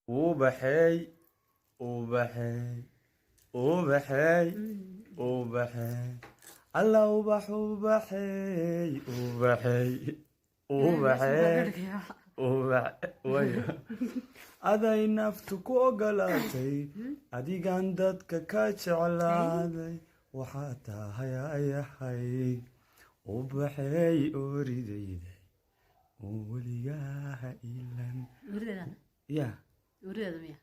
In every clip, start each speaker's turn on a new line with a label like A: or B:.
A: Ubaxey, ubaxey, ubaxey, ubaxey, alla ubax, ubaxey, ubaxey, ubaxey, ubax wayo aday naftu ku ogolaatay, adigaan dadka ka jeclaaday, waxaa tahay ayahay ubaxey oridayday oo weligaa ilan.
B: Werideeda.
A: Ya.
B: Werideeda miya?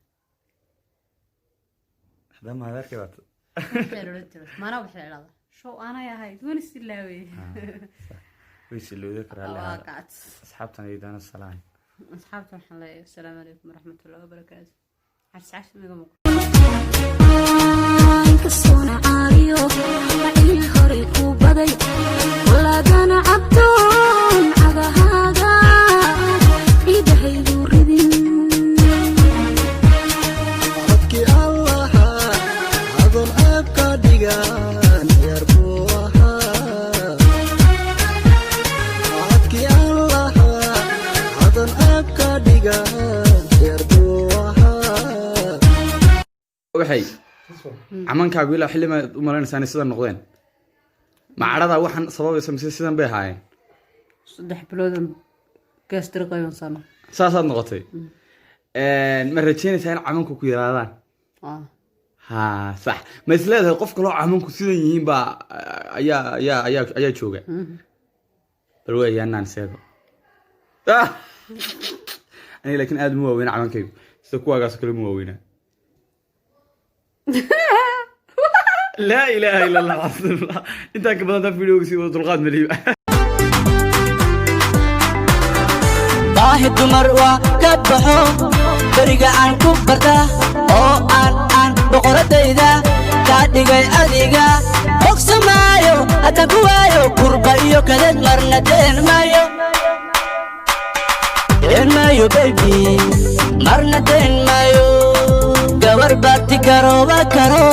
A: Hadaa mahadarkay baat.
B: Waxay odhan jiray maanaa waxay idhahdaa show aanay ahayd wana silaawey.
A: Way silowda karaalle.
B: Waa kacad.
A: Asxaabtan idana salaan.
B: Asxaabta waxaan leeyahay asalaamu calaykum waraxmatullahi wabarakaatu. Xarsi cashi miga muuqdo.
C: Inkastoona caariyo ciil hore ku baday, walaadana cabdoon cagahaaga ciidahaygu ridin.
D: Codkii Allaha adoon ceeb ka dhigan yar buu ahaa. Codkii Allaha adoon ceeb ka dhigan yar buu ahaa.
A: Waxay camankaagu ilaa xilli maad u malaynaysaa inay sidan noqdeen? Macaradaa waxaan sababaysa mise sidan bay ahaayeen?
B: 3 biloodan gaastiri qayban sano.
A: Saasaad noqotay. Ma rajeynaysaa in camanku ku yaraadaan? Ha, sax. Ma is leedahay qof kaloo camanku sidan yihiin baa ayaa jooga? Bal waayaanaan seego aniga, laakiin aad ma waaweyna camankaygu, sida kuwaagaasoo kale ma waaweynaa. Laa ilaaha illa Allah, xasbunallah. Intaan ka badan taa videoga sii wada dulqaad maliiba.
E: Baahi dumar waa ka baxo, beriga aan ku barta oo aan boqoradayda kaa dhigay, adiga bogsamaayo haddaan ku waayo kurba iyo kadad, marna deen maayo, deen maayo baby, marna deen maayo. Gabar baati karooba karo,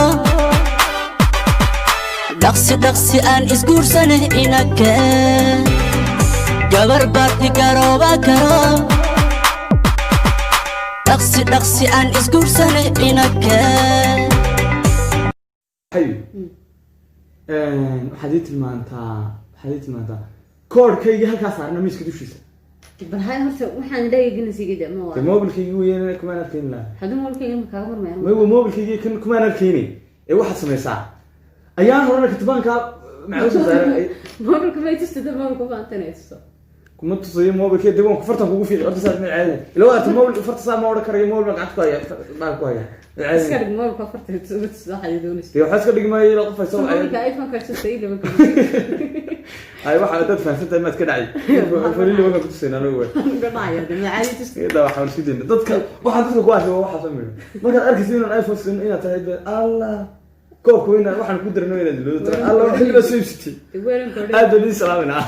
E: dhaqsi dhaqsi aan isguursanay inake. Gabar baati karooba karo, dhaqsi dhaqsi aan isguursanay inake.
A: Xabi, waxaad ii tilmaantaa koodhkaygii halkaa saarna miiska dushiisa.
B: Bal hay, horta waxaan leeyahay ma
A: dee
B: waa
A: mobilkaygii weyn kumaan arkayni lahaa.
B: Haddii mobilkayga ma kaaga murmaya?
A: May, mobilkaygii kan kumaan arkayni ee waxaad samaysaa ayaan horena katibaankaa maxaa usoo saaray?
B: Mobilka may tusto, mobilka maanta inay tusto.
A: Kuma tusayo mobilka, dee waan fartan kugu fiiqi horta, saas ma caadi ila waa arta mobil farta saa ma odhan karayo, mobil baan gacanta ku haya, baan ku haya.
B: Iska dhig mobilka farta uga tusto waxaad doonayso.
A: Dee waxaa iska dhigi maayo ilaa qof hayso.
B: Mobilka iPhone-ka tusto ii laba.
A: Ay, waxa dad fahansan tahay maad ka dhacay falili waxaan ku tusayna anagu way.
B: Dhacaya de macaadi tusto.
A: Ida waxaan isku dayna dadka, waxaan dadka ku arkay waa waxaas oo midho markaad arkaysa inaan iPhone siin inaad tahay be Allah koobka weyn waxaan ku dirno inaad ilowdo Allah xilli baa soo iibsatay. Aad baan idin salaaminaa.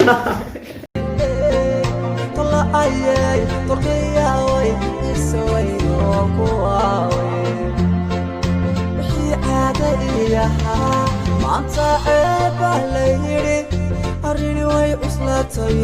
E: Ayay turkiyaway iswayno kuwaaway wixii caada iyahaa maanta ceeb baa la yidhi, arrini way cuslatay.